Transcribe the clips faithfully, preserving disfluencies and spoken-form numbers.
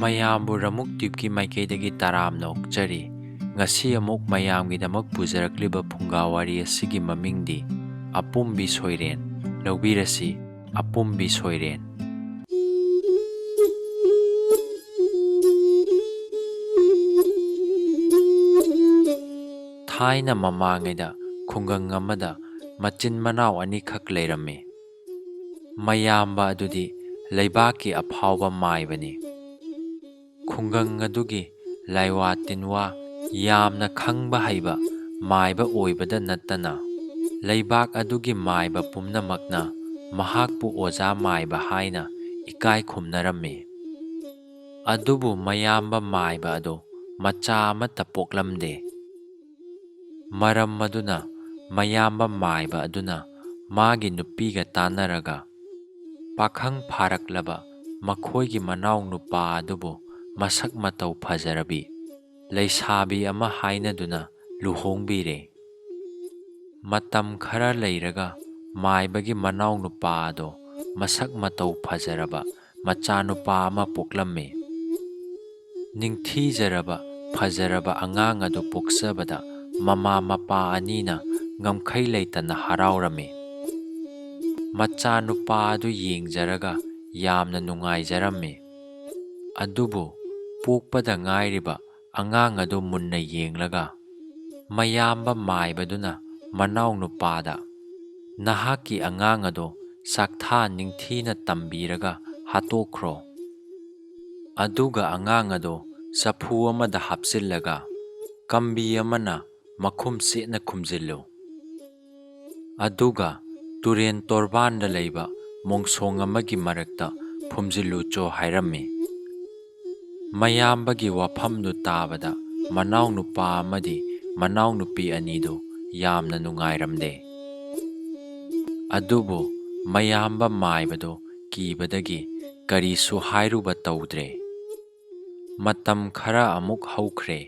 ꯃꯌꯥꯝꯕꯨ ꯔꯃꯨꯛ ꯇꯤꯞꯀꯤ ꯃꯥꯏꯀꯩꯗꯒꯤ ꯇꯔꯥꯝꯅ ꯑꯣꯛꯆꯔꯤ꯫ ꯉꯁꯤ ꯑꯃꯨꯛ ꯃꯌꯥꯝꯒꯤꯗꯃꯛ ꯄꯨꯖꯔꯛꯂꯤꯕ ꯐꯨꯡꯒꯥ ꯋꯥꯔꯤ ꯑꯁꯤꯒꯤ ꯃꯃꯤꯡꯗꯤ ꯑꯄꯨꯝꯕꯤ ꯁꯣꯏꯔꯦꯟ꯫ ꯂꯧꯕꯤꯔꯁꯤ, ꯑꯄꯨꯝꯕꯤ ꯁꯣꯏꯔꯦꯟ꯫ ꯊꯥꯏꯅ ꯃꯃꯥꯡꯉꯩꯗ ꯈꯨꯡꯒꯪ ꯑꯃꯗ ꯃꯆꯤꯟ ꯃꯅꯥꯎ ꯑꯅꯤꯈꯛ ꯂꯩꯔꯝꯃꯤ꯫ ꯃꯌꯥꯝꯕ ꯑꯗꯨꯗꯤ ꯂꯩꯕꯥꯛꯀꯤ ꯑꯐꯥꯎꯕ ꯃꯥꯏꯕꯅꯤ꯫ ꯈꯨꯡꯒꯪ ꯑꯗꯨꯒꯤ ꯂꯥꯏꯋꯥ ꯇꯤꯟꯋꯥ ꯌꯥꯝꯅ ꯈꯪꯕ ꯍꯩꯕ ꯃꯥꯏꯕ ꯑꯣꯏꯕꯗ ꯅꯠꯇꯅ, ꯂꯩꯕꯥꯛ ꯑꯗꯨꯒꯤ ꯃꯥꯏꯕ ꯄꯨꯝꯅꯃꯛꯅ ꯃꯍꯥꯛꯄꯨ ꯑꯣꯖꯥ ꯃꯥꯏꯕ ꯍꯥꯏꯅ ꯏꯀꯥꯏ ꯈꯨꯝꯅꯔꯝꯃꯤ꯫ ꯑꯗꯨꯕꯨ ꯃꯌꯥꯝꯕ ꯃꯥꯏꯕ ꯑꯗꯨ ꯃꯆꯥ ꯑꯃꯠꯇ ꯄꯣꯛꯂꯝꯗꯦ꯫ ꯃꯔꯝ ꯑꯗꯨꯅ ꯃꯌꯥꯝꯕ ꯃꯥꯏꯕ ꯑꯗꯨꯅ ꯃꯥꯒꯤ ꯅꯨꯄꯤꯒ ꯇꯥꯟꯅꯔꯒ, ꯄꯥꯈꯪ ꯐꯥꯔꯛꯂꯕ ꯃꯈꯣꯏꯒꯤ ꯃꯅꯥꯎ ꯅꯨꯄꯥ ꯑꯗꯨꯕꯨ ꯃꯁꯛ ꯃꯇꯧ ꯐꯖꯔꯕꯤ ꯂꯩꯁꯥꯕꯤ ꯑꯃ ꯍꯥꯏꯅꯗꯨꯅ ꯂꯨꯍꯣꯡꯕꯤꯔꯦ꯫ ꯃꯇꯝ ꯈꯔ ꯂꯩꯔꯒ ꯃꯥꯏꯕꯒꯤ ꯃꯅꯥꯎ ꯅꯨꯄꯥ ꯑꯗꯣ ꯃꯁꯛ ꯃꯇꯧ ꯐꯖꯔꯕ ꯃꯆꯥꯅꯨꯄꯥ ꯑꯃ ꯄꯣꯛꯂꯝꯃꯤ꯫ ꯅꯤꯡꯊꯤꯖꯔꯕ ꯐꯖꯔꯕ ꯑꯉꯥꯡ ꯑꯗꯨ ꯄꯣꯛꯆꯕꯗ ꯃꯃꯥ ꯃꯄꯥ ꯑꯅꯤꯅ ꯉꯝꯈꯩ ꯂꯩꯇꯅ ꯍꯔꯥꯎꯔꯝꯃꯤ꯫ ꯃꯆꯥꯅꯨꯄꯥ ꯑꯗꯨ ꯌꯦꯡꯖꯔꯒ ꯌꯥꯝꯅ ꯅꯨꯡꯉꯥꯏꯖꯔꯝꯃꯤ꯫ ꯑꯗꯨꯕꯨ ꯄꯣꯛꯄꯗ ꯉꯥꯏꯔꯤꯕ ꯑꯉꯥꯡ ꯑꯗꯨ ꯃꯨꯟꯅ ꯌꯦꯡꯂꯒ, ꯃꯌꯥꯝꯕ ꯃꯥꯏꯕꯗꯨꯅ ꯃꯅꯥꯎ ꯅꯨꯄꯥꯗ, "ꯅꯍꯥꯛꯀꯤ ꯑꯉꯥꯡ ꯑꯗꯨ ꯆꯥꯛꯊꯥ ꯅꯤꯡꯊꯤꯅ ꯇꯝꯕꯤꯔꯒ ꯍꯥꯠꯇꯣꯛꯈ꯭ꯔꯣ꯫ ꯑꯗꯨꯒ ꯑꯉꯥꯡ ꯑꯗꯨ ꯆꯐꯨ ꯑꯃꯗ ꯍꯥꯞꯆꯤꯜꯂꯒ ꯀꯝꯕꯤ ꯑꯃꯅ ꯃꯈꯨꯝ ꯆꯦꯠꯅ ꯈꯨꯝꯖꯤꯜꯂꯨ꯫ ꯑꯗꯨꯒ ꯇꯨꯔꯦꯟ ꯇꯣꯔꯕꯥꯟꯗ ꯂꯩꯕ ꯃꯣꯡꯁꯣꯡ ꯑꯃꯒꯤ ꯃꯔꯛꯇ ꯐꯨꯝꯖꯤꯜꯂꯨꯆꯣ" ꯍꯥꯏꯔꯝꯃꯤ꯫ ꯃꯌꯥꯝꯕꯒꯤ ꯋꯥꯐꯝꯗꯨ ꯇꯥꯕꯗ ꯃꯅꯥꯎꯅꯨꯄꯥ ꯑꯃꯗꯤ ꯃꯅꯥꯎꯅꯨꯄꯤ ꯑꯅꯤꯗꯨ ꯌꯥꯝꯅ ꯅꯨꯡꯉꯥꯏꯔꯝꯗꯦ꯫ ꯑꯗꯨꯕꯨ ꯃꯌꯥꯝꯕ ꯃꯥꯏꯕꯗꯨ ꯀꯤꯕꯗꯒꯤ ꯀꯔꯤꯁꯨ ꯍꯥꯏꯔꯨꯕ ꯇꯧꯗ꯭ꯔꯦ꯫ ꯃꯇꯝ ꯈꯔ ꯑꯃꯨꯛ ꯍꯧꯈ꯭ꯔꯦ꯫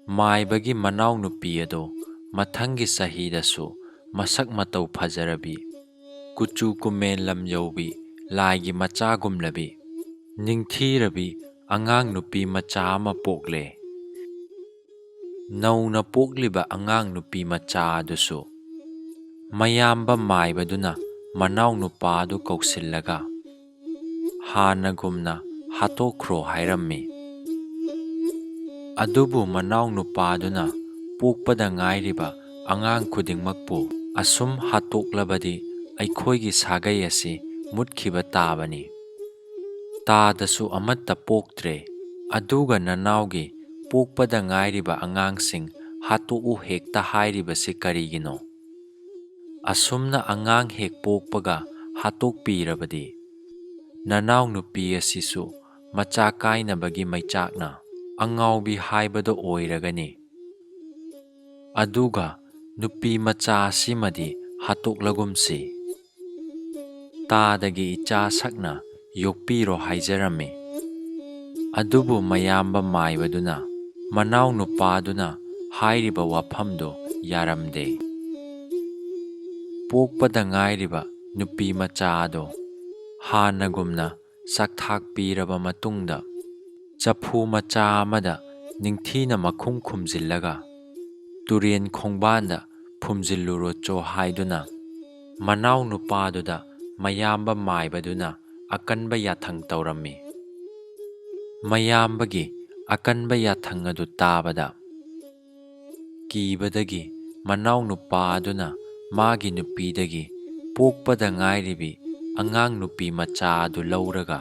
ꯃꯥꯏꯕꯒꯤ ꯃꯅꯥꯎꯅꯨꯄꯤ ꯑꯗꯣ ꯃꯊꯪꯒꯤ ꯆꯍꯤꯗꯁꯨ ꯃꯁꯛ ꯃꯇꯧ ꯐꯖꯔꯕꯤ, ꯀꯨꯆꯨ ꯀꯨꯃꯦꯟ ꯂꯝ ꯌꯧꯕꯤ, ꯂꯥꯏꯒꯤ ꯃꯆꯥꯒꯨꯝꯂꯕꯤ, ꯅꯤꯡꯊꯤꯔꯕꯤ ꯑꯉꯥꯡ ꯅꯨꯄꯤ ꯃꯆꯥ ꯑꯃ ꯄꯣꯛꯂꯦ꯫ ꯅꯧꯅ ꯄꯣꯛꯂꯤꯕ ꯑꯉꯥꯡ ꯅꯨꯄꯤ ꯃꯆꯥ ꯑꯗꯨꯁꯨ ꯃꯌꯥꯝꯕ ꯃꯥꯏꯕꯗꯨꯅ ꯃꯅꯥꯎ ꯅꯨꯄꯥ ꯑꯗꯨ ꯀꯧꯁꯤꯜꯂꯒ ꯍꯥꯟꯅꯒꯨꯝꯅ ꯍꯥꯠꯇꯣꯛꯈ꯭ꯔꯣ ꯍꯥꯏꯔꯝꯃꯤ꯫ ꯑꯗꯨꯕꯨ ꯃꯅꯥꯎ ꯅꯨꯄꯥꯗꯨꯅ ꯄꯣꯛꯄꯗ ꯉꯥꯏꯔꯤꯕ ꯑꯉꯥꯡ ꯈꯨꯗꯤꯡꯃꯛꯄꯨ ꯑꯁꯨꯝ ꯍꯥꯠꯇꯣꯛꯂꯕꯗꯤ ꯑꯩꯈꯣꯏꯒꯤ ꯁꯥꯒꯩ ꯑꯁꯤ ꯃꯨꯠꯈꯤꯕ ꯇꯥꯕꯅꯤ꯫ ꯇꯥꯗꯁꯨ ꯑꯃꯠꯇ ꯄꯣꯛꯇ꯭ꯔꯦ꯫ ꯑꯗꯨꯒ ꯅꯅꯥꯎꯒꯤ ꯄꯣꯛꯄꯗ ꯉꯥꯏꯔꯤꯕ ꯑꯉꯥꯡꯁꯤꯡ ꯍꯥꯠꯇꯣꯛꯎ ꯍꯦꯛꯇ ꯍꯥꯏꯔꯤꯕꯁꯤ ꯀꯔꯤꯒꯤꯅꯣ? ꯑꯁꯨꯝꯅ ꯑꯉꯥꯡ ꯍꯦꯛ ꯄꯣꯛꯄꯒ ꯍꯥꯠꯇꯣꯛꯄꯤꯔꯕꯗꯤ ꯅꯅꯥꯎ ꯅꯨꯄꯤ ꯑꯁꯤꯁꯨ ꯃꯆꯥ ꯀꯥꯏꯅꯕꯒꯤ ꯃꯩꯆꯥꯛꯅ ꯑꯉꯥꯎꯕꯤ ꯍꯥꯏꯕꯗꯣ ꯑꯣꯏꯔꯒꯅꯤ꯫ ꯑꯗꯨꯒ ꯅꯨꯄꯤ ꯃꯆꯥ ꯑꯁꯤꯃꯗꯤ ꯍꯥꯠꯇꯣꯛꯂꯒꯨꯝꯁꯤ꯫ ꯇꯥꯗꯒꯤ ꯏꯆꯥ ꯁꯛꯅ ꯌꯣꯛꯄꯤꯔꯣ ꯍꯥꯏꯖꯔꯝꯃꯤ꯫ ꯑꯗꯨꯕꯨ ꯃꯌꯥꯝꯕ ꯃꯥꯏꯕꯗꯨꯅ ꯃꯅꯥꯎ ꯅꯨꯄꯥꯗꯨꯅ ꯍꯥꯏꯔꯤꯕ ꯋꯥꯐꯝꯗꯨ ꯌꯥꯔꯝꯗꯦ꯫ ꯄꯣꯛꯄꯗ ꯉꯥꯏꯔꯤꯕ ꯅꯨꯄꯤ ꯃꯆꯥ ꯑꯗꯣ ꯍꯥꯟꯅꯒꯨꯝꯅ ꯆꯥꯛꯊꯥꯛ ꯄꯤꯔꯕ ꯃꯇꯨꯡꯗ ꯆꯐꯨ ꯃꯆꯥ ꯑꯃꯗ ꯅꯤꯡꯊꯤꯅ ꯃꯈꯨꯝ ꯈꯨꯝꯖꯤꯜꯂꯒ ꯇꯨꯔꯦꯟ ꯈꯣꯡꯕꯥꯟꯗ ꯐꯨꯝꯖꯤꯜꯂꯨꯔꯣꯆꯣ ꯍꯥꯏꯗꯨꯅ ꯃꯅꯥꯎ ꯅꯨꯄꯥꯗꯨꯗ ꯃꯌꯥꯝꯕ ꯃꯥꯏꯕꯗꯨꯅ ꯑꯀꯟꯕ ꯌꯥꯊꯪ ꯇꯧꯔꯝꯃꯤ꯫ ꯃꯌꯥꯝꯕꯒꯤ ꯑꯀꯟꯕ ꯌꯥꯊꯪ ꯑꯗꯨ ꯇꯥꯕꯗ ꯀꯤꯕꯗꯒꯤ ꯃꯅꯥꯎ ꯅꯨꯄꯥ ꯑꯗꯨꯅ ꯃꯥꯒꯤ ꯅꯨꯄꯤꯗꯒꯤ ꯄꯣꯛꯄꯗ ꯉꯥꯏꯔꯤꯕꯤ ꯑꯉꯥꯡ ꯅꯨꯄꯤ ꯃꯆꯥ ꯑꯗꯨ ꯂꯧꯔꯒ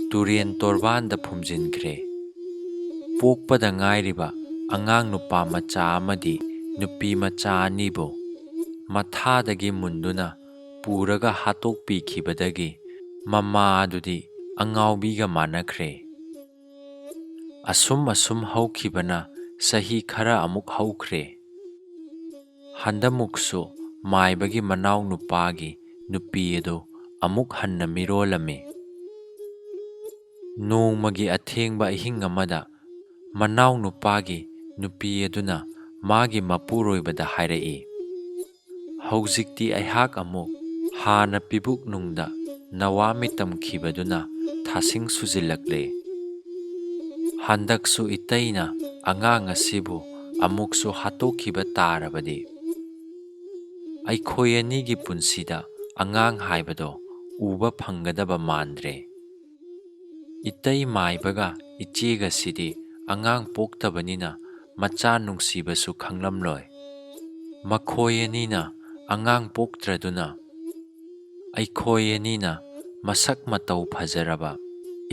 ꯇꯨꯔꯦꯟ ꯇꯣꯔꯕꯥꯟꯗ ꯐꯨꯝꯖꯤꯟꯈ꯭ꯔꯦ꯫ ꯄꯣꯛꯄꯗ ꯉꯥꯏꯔꯤꯕ ꯑꯉꯥꯡ ꯅꯨꯄꯥ ꯃꯆꯥ ꯑꯃꯗꯤ ꯅꯨꯄꯤ ꯃꯆꯥ ꯑꯅꯤꯕꯨ ꯃꯊꯥꯗꯒꯤ ꯃꯨꯟꯗꯨꯅ ꯄꯨꯔꯒ ꯍꯥꯠꯇꯣꯛꯄꯤꯈꯤꯕꯗꯒꯤ ꯃꯃꯥ ꯑꯗꯨꯗꯤ ꯑꯉꯥꯎꯕꯤꯒ ꯃꯥꯟꯅꯈ꯭ꯔꯦ꯫ ꯑꯁꯨꯝ ꯑꯁꯨꯝ ꯍꯧꯈꯤꯕꯅ ꯆꯍꯤ ꯈꯔ ꯑꯃꯨꯛ ꯍꯧꯈ꯭ꯔꯦ꯫ ꯍꯟꯗꯃꯨꯛꯁꯨ ꯃꯥꯏꯕꯒꯤ ꯃꯅꯥꯎ ꯅꯨꯄꯥꯒꯤ ꯅꯨꯄꯤ ꯑꯗꯨ ꯑꯃꯨꯛ ꯍꯟꯅ ꯃꯤꯔꯣꯜꯂꯝꯃꯤ꯫ ꯅꯣꯡꯃꯒꯤ ꯑꯊꯦꯡꯕ ꯑꯍꯤꯡ ꯑꯃꯗ ꯃꯅꯥꯎ ꯅꯨꯄꯥꯒꯤ ꯅꯨꯄꯤ ꯑꯗꯨꯅ ꯃꯥꯒꯤ ꯃꯄꯨꯔꯣꯏꯕꯗ ꯍꯥꯏꯔꯛꯏ, "ꯍꯧꯖꯤꯛꯇꯤ ꯑꯩꯍꯥꯛ ꯑꯃꯨꯛ ꯍꯥꯟꯅ ꯄꯤꯕꯨꯛ ꯅꯨꯡꯗ ꯅꯋꯥ ꯃꯤꯇꯝꯈꯤꯕꯗꯨꯅ ꯊꯥꯁꯤꯡ ꯁꯨꯖꯤꯜꯂꯛꯂꯦ꯫ ꯍꯟꯗꯛꯁꯨ ꯏꯇꯩꯅ ꯑꯉꯥꯡ ꯑꯁꯤꯕꯨ ꯑꯃꯨꯛꯁꯨ ꯍꯥꯠꯇꯣꯛꯈꯤꯕ ꯇꯥꯔꯕꯗꯤ, ꯑꯩꯈꯣꯏ ꯑꯅꯤꯒꯤ ꯄꯨꯟꯁꯤꯗ ꯑꯉꯥꯡ ꯍꯥꯏꯕꯗꯣ ꯎꯕ ꯐꯪꯒꯗꯕ ꯃꯥꯟꯗ꯭ꯔꯦ꯫ ꯏꯇꯩ ꯃꯥꯏꯕꯒ ꯏꯆꯦꯒꯁꯤꯗꯤ ꯑꯉꯥꯡ ꯄꯣꯛꯇꯕꯅꯤꯅ ꯃꯆꯥ ꯅꯨꯡꯁꯤꯕꯁꯨ ꯈꯪꯂꯝꯂꯣꯏ꯫ ꯃꯈꯣꯏ ꯑꯅꯤꯅ ꯑꯉꯥꯡ ꯄꯣꯛꯇ꯭ꯔꯗꯨꯅ ꯑꯩꯈꯣꯏ ꯑꯅꯤꯅ ꯃꯁꯛ ꯃꯇꯧ ꯐꯖꯔꯕ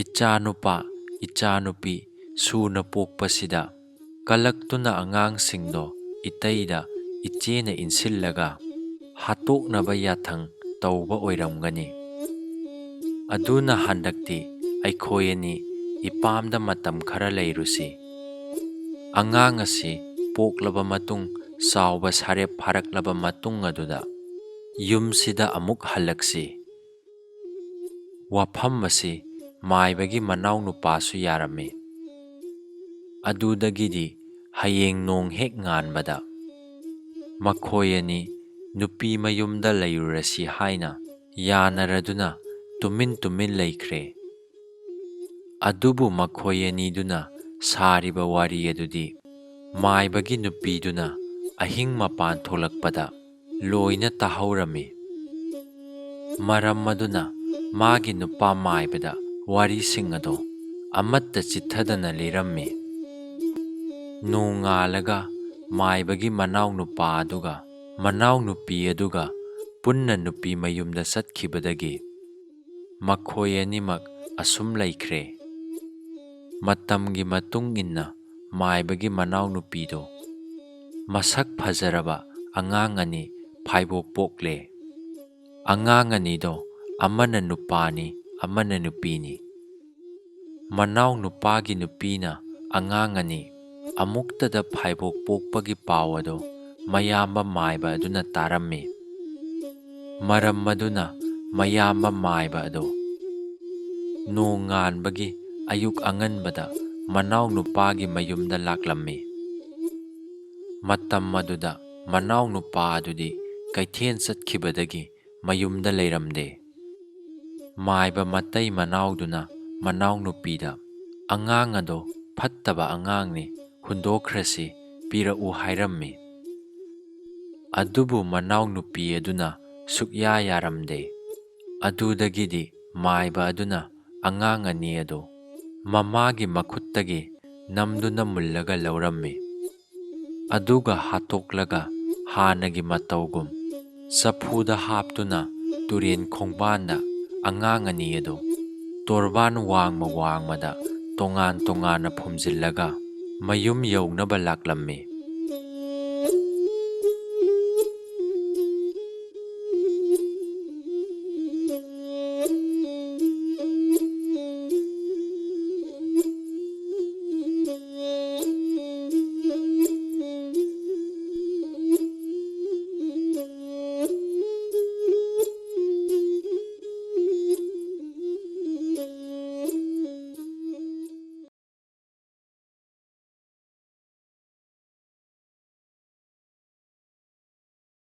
ꯏꯆꯥꯅꯨꯄꯥ, ꯏꯆꯥꯅꯨꯄꯤ ꯁꯨꯅ ꯄꯣꯛꯄꯁꯤꯗ ꯀꯂꯛꯇꯨꯅ ꯑꯉꯥꯡꯁꯤꯡꯗꯣ ꯏꯇꯩꯗ ꯏꯆꯦꯅ ꯏꯟꯁꯤꯜꯂꯒ ꯍꯥꯠꯇꯣꯛꯅꯕ ꯌꯥꯊꯪ ꯇꯧꯕ ꯑꯣꯏꯔꯝꯒꯅꯤ꯫ ꯑꯗꯨꯅ ꯍꯟꯗꯛꯇꯤ ꯑꯩꯈꯣꯏ ꯑꯅꯤ ꯏꯄꯥꯝꯗ ꯃꯇꯝ ꯈꯔ ꯂꯩꯔꯨꯁꯤ꯫ ꯑꯉꯥꯡ ꯑꯁꯤ ꯄꯣꯛꯂꯕ ꯃꯇꯨꯡ, ꯆꯥꯎꯕ ꯁꯥꯔꯦꯞ ꯐꯥꯔꯛꯂꯕ ꯃꯇꯨꯡ ꯑꯗꯨꯗ ꯌꯨꯝꯁꯤꯗ ꯑꯃꯨꯛ ꯍꯜꯂꯛꯁꯤ꯫ ꯋꯥꯐꯝ ꯑꯁꯤ ꯃꯥꯏꯕꯒꯤ ꯃꯅꯥꯎ ꯅꯨꯄꯥꯁꯨ ꯌꯥꯔꯝꯃꯤ꯫ ꯑꯗꯨꯗꯒꯤꯗꯤ ꯍꯌꯦꯡ ꯅꯣꯡ ꯍꯦꯛ ꯉꯥꯟꯕꯗ ꯃꯈꯣꯏ ꯑꯅꯤ ꯅꯨꯄꯤ ꯃꯌꯨꯝꯗ ꯂꯩꯔꯨꯔꯁꯤ ꯍꯥꯏꯅ ꯌꯥꯅꯔꯗꯨꯅ ꯇꯨꯃꯤꯟ ꯇꯨꯃꯤꯟ ꯂꯩꯈ꯭ꯔꯦ꯫ ꯑꯗꯨꯕꯨ ꯃꯈꯣꯏ ꯑꯅꯤꯗꯨꯅ ꯁꯥꯔꯤꯕ ꯋꯥꯔꯤ ꯑꯗꯨꯗꯤ ꯃꯥꯏꯕꯒꯤ ꯅꯨꯄꯤꯗꯨꯅ ꯑꯍꯤꯡ ꯃꯄꯥꯟ ꯊꯣꯛꯂꯛꯄꯗ ꯂꯣꯏꯅ ꯇꯥꯍꯧꯔꯝꯃꯤ꯫ ꯃꯔꯝ ꯑꯗꯨꯅ ꯃꯥꯒꯤ ꯅꯨꯄꯥ ꯃꯥꯏꯕꯗ ꯋꯥꯔꯤꯁꯤꯡ ꯑꯗꯣ ꯑꯃꯠꯇ ꯆꯤꯠꯊꯗꯅ ꯂꯤꯔꯝꯃꯤ꯫ ꯅꯣꯡꯉꯥꯜꯂꯒ ꯃꯥꯏꯕꯒꯤ ꯃꯅꯥꯎ ꯅꯨꯄꯥ ꯑꯗꯨꯒ ꯃꯅꯥꯎ ꯅꯨꯄꯤ ꯑꯗꯨꯒ ꯄꯨꯟꯅ ꯅꯨꯄꯤ ꯃꯌꯨꯝꯗ ꯆꯠꯈꯤꯕꯗꯒꯤ ꯃꯈꯣꯏ ꯑꯅꯤꯃꯛ ꯑꯁꯨꯝ ꯂꯩꯈ꯭ꯔꯦ꯫ ꯃꯇꯝꯒꯤ ꯃꯇꯨꯡ ꯏꯟꯅ ꯃꯥꯏꯕꯒꯤ ꯃꯅꯥꯎ ꯅꯨꯄꯤꯗꯣ ꯃꯁꯛ ꯐꯖꯔꯕ ꯑꯉꯥꯡ ꯑꯅꯤ ꯐꯥꯏꯕꯣꯛ ꯄꯣꯛꯂꯦ꯫ ꯑꯉꯥꯡ ꯑꯅꯤꯗꯣ ꯑꯃꯅ ꯅꯨꯄꯥꯅꯤ, ꯑꯃꯅ ꯅꯨꯄꯤꯅꯤ꯫ ꯃꯅꯥꯎ ꯅꯨꯄꯥꯒꯤ ꯅꯨꯄꯤꯅ ꯑꯉꯥꯡ ꯑꯅꯤ ꯑꯃꯨꯛꯇꯗ ꯐꯥꯏꯕꯣꯛ ꯄꯣꯛꯄꯒꯤ ꯄꯥꯎ ꯑꯗꯨ ꯃꯌꯥꯝꯕ ꯃꯥꯏꯕ ꯑꯗꯨꯅ ꯇꯥꯔꯝꯃꯤ꯫ ꯃꯔꯝ ꯑꯗꯨꯅ ꯃꯌꯥꯝꯕ ꯃꯥꯏꯕ ꯑꯗꯨ ꯅꯣꯡꯉꯥꯟꯕꯒꯤ ꯑꯌꯨꯛ ꯑꯉꯟꯕꯗ ꯃꯅꯥꯎ ꯅꯨꯄꯥꯒꯤ ꯃꯌꯨꯝꯗ ꯂꯥꯛꯂꯝꯃꯤ꯫ ꯃꯇꯝ ꯑꯗꯨꯗ ꯃꯅꯥꯎ ꯅꯨꯄꯥ ꯑꯗꯨꯗꯤ ꯀꯩꯊꯦꯜ ꯆꯠꯈꯤꯕꯗꯒꯤ ꯃꯌꯨꯝꯗ ꯂꯩꯔꯝꯗꯦ꯫ ꯃꯥꯏꯕ ꯃꯇꯩ ꯃꯅꯥꯎꯗꯨꯅ ꯃꯅꯥꯎꯅꯨꯄꯤꯗ, "ꯑꯉꯥꯡ ꯑꯗꯣ ꯐꯠꯇꯕ ꯑꯉꯥꯡꯅꯤ, ꯍꯨꯟꯗꯣꯛꯈ꯭ꯔꯁꯤ, ꯄꯤꯔꯛꯎ" ꯍꯥꯏꯔꯝꯃꯤ꯫ ꯑꯗꯨꯕꯨ ꯃꯅꯥꯎꯅꯨꯄꯤ ꯑꯗꯨꯅ ꯁꯨꯛꯌꯥ ꯌꯥꯔꯝꯗꯦ꯫ ꯑꯗꯨꯗꯒꯤꯗꯤ ꯃꯥꯏꯕ ꯑꯗꯨꯅ ꯑꯉꯥꯡ ꯑꯅꯤ ꯑꯗꯨ ꯃꯃꯥꯒꯤ ꯃꯈꯨꯠꯇꯒꯤ ꯅꯝꯗꯨꯅ ꯃꯨꯜꯂꯒ ꯂꯧꯔꯝꯃꯤ꯫ ꯑꯗꯨꯒ ꯍꯥꯠꯇꯣꯛꯂꯒ ꯍꯥꯟꯅꯒꯤ ꯃꯇꯧꯒꯨꯝ ꯆꯐꯨꯗ ꯍꯥꯞꯇꯨꯅ ꯇꯨꯔꯦꯟ ꯈꯣꯡꯕꯥꯟꯗ ꯑꯉꯥꯡ ꯑꯅꯤ ꯑꯗꯨ ꯇꯣꯔꯕꯥꯟ ꯋꯥꯡꯃ ꯋꯥꯡꯃꯗ ꯇꯣꯉꯥꯟ ꯇꯣꯉꯥꯟꯅ ꯐꯨꯝꯖꯤꯜꯂꯒ ꯃꯌꯨꯝ ꯌꯧꯅꯕ ꯂꯥꯛꯂꯝꯃꯤ꯫